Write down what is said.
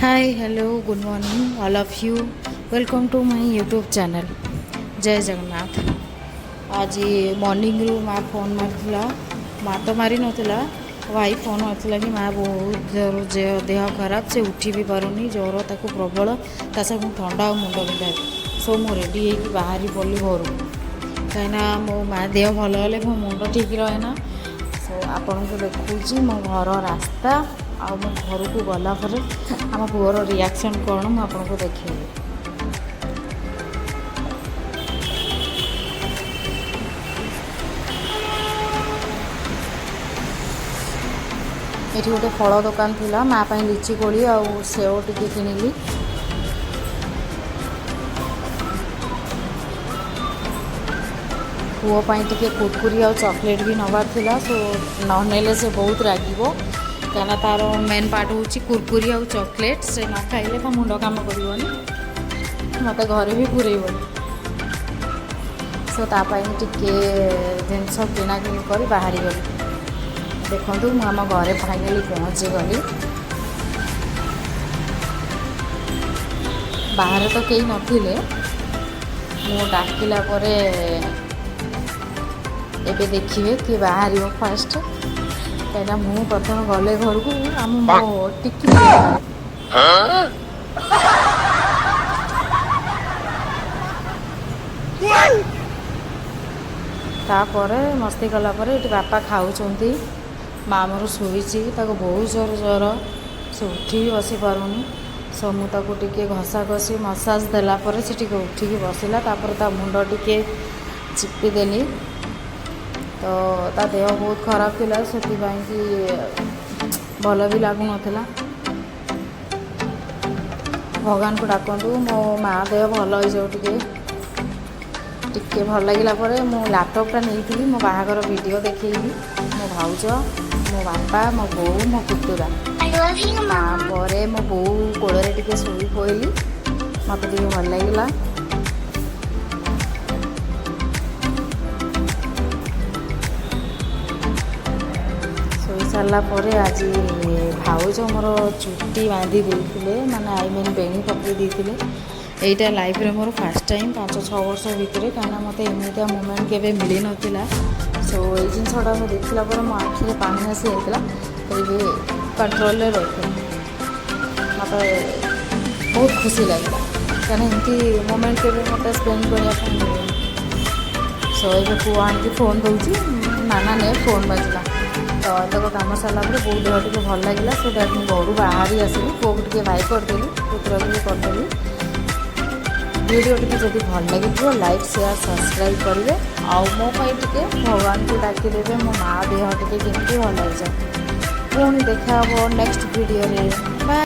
Hi, hello, good morning all of you. Welcome to my YouTube channel. ଜୟ ଜଗନ୍ନାଥ। ଆଜି ମର୍ଣ୍ଣିଂରୁ ମା phone ମାରିଥିଲା। ମା ତ ମାରିନଥିଲା, ଭାଇ ଫୋନ୍ ମାରିଥିଲା କି ମା ବହୁତ ଦେହ ଖରାପ, ସେ ଉଠି ବି ପାରୁନି, ଜ୍ୱର ତାକୁ ପ୍ରବଳ, ତା ସାଙ୍ଗକୁ ଥଣ୍ଡା ଆଉ ମୁଣ୍ଡ ବିନ୍ଧା। ସୋ ମୁଁ ରେଡ଼ି ହେଇକି ବାହାରି ପଡ଼ିଲି ଘରୁ, କାହିଁକିନା ମୋ ମା ଦେହ ଭଲ ହେଲେ ମୋ ମୁଣ୍ଡ ଠିକ୍ ରହେ ନା। ସୋ ଆପଣଙ୍କୁ ଦେଖାଉଛି ମୋ ଘର ରାସ୍ତା ଆଉ ମୋ ଘରକୁ ଗଲା ପରେ ଆମ ପୁଅର ରିଆକ୍ସନ୍ କ'ଣ, ମୁଁ ଆପଣଙ୍କୁ ଦେଖେଇବି। ଏଠି ଗୋଟେ ଫଳ ଦୋକାନ ଥିଲା। ମା ପାଇଁ ଲିଚି କୋଳି ଆଉ ସେଓ ଟିକେ କିଣିଲି। ପୁଅ ପାଇଁ ଟିକେ କୁରକୁରି ଆଉ ଚକୋଲେଟ୍ ବି ନେବାର ଥିଲା। ସୋ ନ ନେଲେ ସେ ବହୁତ ରାଗିବ, କାହିଁକିନା ତା'ର ମେନ୍ ପାର୍ଟ ହେଉଛି କୁରକୁରି ଆଉ ଚକୋଲେଟ୍। ସେ ନ ଖାଇଲେ ତା ମୁଣ୍ଡ କାମ କରିବନି, ମୋତେ ଘରେ ବି ପୁରେଇବନି। ସୋ ତା ପାଇଁ ଟିକେ ଜିନିଷ କିଣାକିଣି କରି ବାହାରିଗଲି। ଦେଖନ୍ତୁ, ମୁଁ ଆମ ଘରେ ଫାଇନାଲି ପହଞ୍ଚିଗଲି। ବାହାରେ ତ କେହି ନଥିଲେ। ମୁଁ ଡାକିଲା ପରେ ଏବେ ଦେଖିବେ କିଏ ବାହାରିବ ଫାଷ୍ଟ, କାହିଁକିନା ମୁଁ ପ୍ରଥମେ ଗଲେ ଘରକୁ ଆମ ମୋ ଟିକି। ତାପରେ ମସ୍ତି କଲା ପରେ ଏଠି ବାପା ଖାଉଛନ୍ତି। ମା ମୋର ଶୋଇଛି, ତାକୁ ବହୁତ ଜୋର ଜ୍ୱର, ସେ ଉଠିକି ବସିପାରୁନି। ସୋ ମୁଁ ତାକୁ ଟିକେ ଘଷା ଘଷି ମସାଜ ଦେଲା ପରେ ସେ ଟିକେ ଉଠିକି ବସିଲା। ତାପରେ ତା ମୁଣ୍ଡ ଟିକେ ଚିପିଦେଲି। ତ ତା ଦେହ ବହୁତ ଖରାପ ଥିଲା, ସେଥିପାଇଁ କି ଭଲ ବି ଲାଗୁନଥିଲା। ଭଗବାନଙ୍କୁ ଡାକନ୍ତୁ ମୋ ମା ଦେହ ଭଲ ହେଇଯାଉ ଟିକେ। ଟିକେ ଭଲ ଲାଗିଲା ପରେ ମୁଁ ଲ୍ୟାପଟପ୍ଟା ନେଇଥିଲି, ମୋ ବାହାଘର ଭିଡ଼ିଓ ଦେଖେଇଲି ମୋ ଭାଉଜ, ମୋ ବାପା, ମୋ ବୋଉ, ମୋ ପୁତୁରା। I love you, Mom. ତାପରେ ମୋ ବୋଉ କୋଳରେ ଟିକେ ଶୋଇ ପଡ଼ିଲି, ମୋତେ ଟିକେ ଭଲ ଲାଗିଲା। ଶୋଇ ସାରିଲା ପରେ ଆଜି ଭାଉଜ ମୋର ଚୁଟି ବାନ୍ଧି ଦେଇଥିଲେ, ମାନେ I mean ବେଣୀ ପକାଇ ଦେଇଥିଲେ। ଏଇଟା ଲାଇଫ୍ରେ ମୋର ଫାର୍ଷ୍ଟ ଟାଇମ୍ 5-6 ବର୍ଷ ଭିତରେ, କାହିଁକିନା ମୋତେ ଏମିତିଆ ମୁମେଣ୍ଟ କେବେ ମିଳିନଥିଲା। ସୋ ଏଇ ଜିନିଷଟା ମୁଁ ଦେଖିଲା ପରେ ମୋ ଆଖିରେ ପାଣି ଆସି ଯାଇଥିଲା, ଫିର୍ ବି କଣ୍ଟ୍ରୋଲରେ ରହିଥିଲି। ମୋତେ ବହୁତ ଖୁସି ଲାଗିଲା, କାହିଁକିନା ଏମିତି ମୋମେଣ୍ଟ କେବେ ମୋତେ ସ୍ପେଣ୍ଡ କରିବା ପାଇଁ ମିଳେନି। ସୋ ଏବେ ପୁଅ ଆଣିକି ଫୋନ୍ ଦେଉଛି, ନାନା ନେ, ଫୋନ୍ ବାଜିଲା। ତ ଏତକ କାମ ସାରିଲା ପରେ ବହୁତ ଦେହ ଟିକେ ଭଲ ଲାଗିଲା। ସୋ that ମୁଁ ଘରୁ ବାହାରି ଆସିଲି, ପୁଅକୁ ଟିକେ ବାଇ କରିଦେଲି, ପୁତୁରାକୁ ବି କରିଦେଲି। ଭିଡ଼ିଓ ଟିକେ ଯଦି ଭଲ ଲାଗିଥିବ, ଲାଇକ୍, ସେୟାର, ସବସ୍କ୍ରାଇବ୍ କରିବେ ଆଉ ମୋ ପାଇଁ ଟିକେ ଭଗବାନଙ୍କୁ ଡାକିଦେବେ, ମୋ ମା ଦେହ ଟିକେ କେମିତି ଭଲ ହେଇଯାଏ। ପୁଣି ଦେଖା ହେବ ନେକ୍ସଟ ଭିଡ଼ିଓରେ। ବାଏ।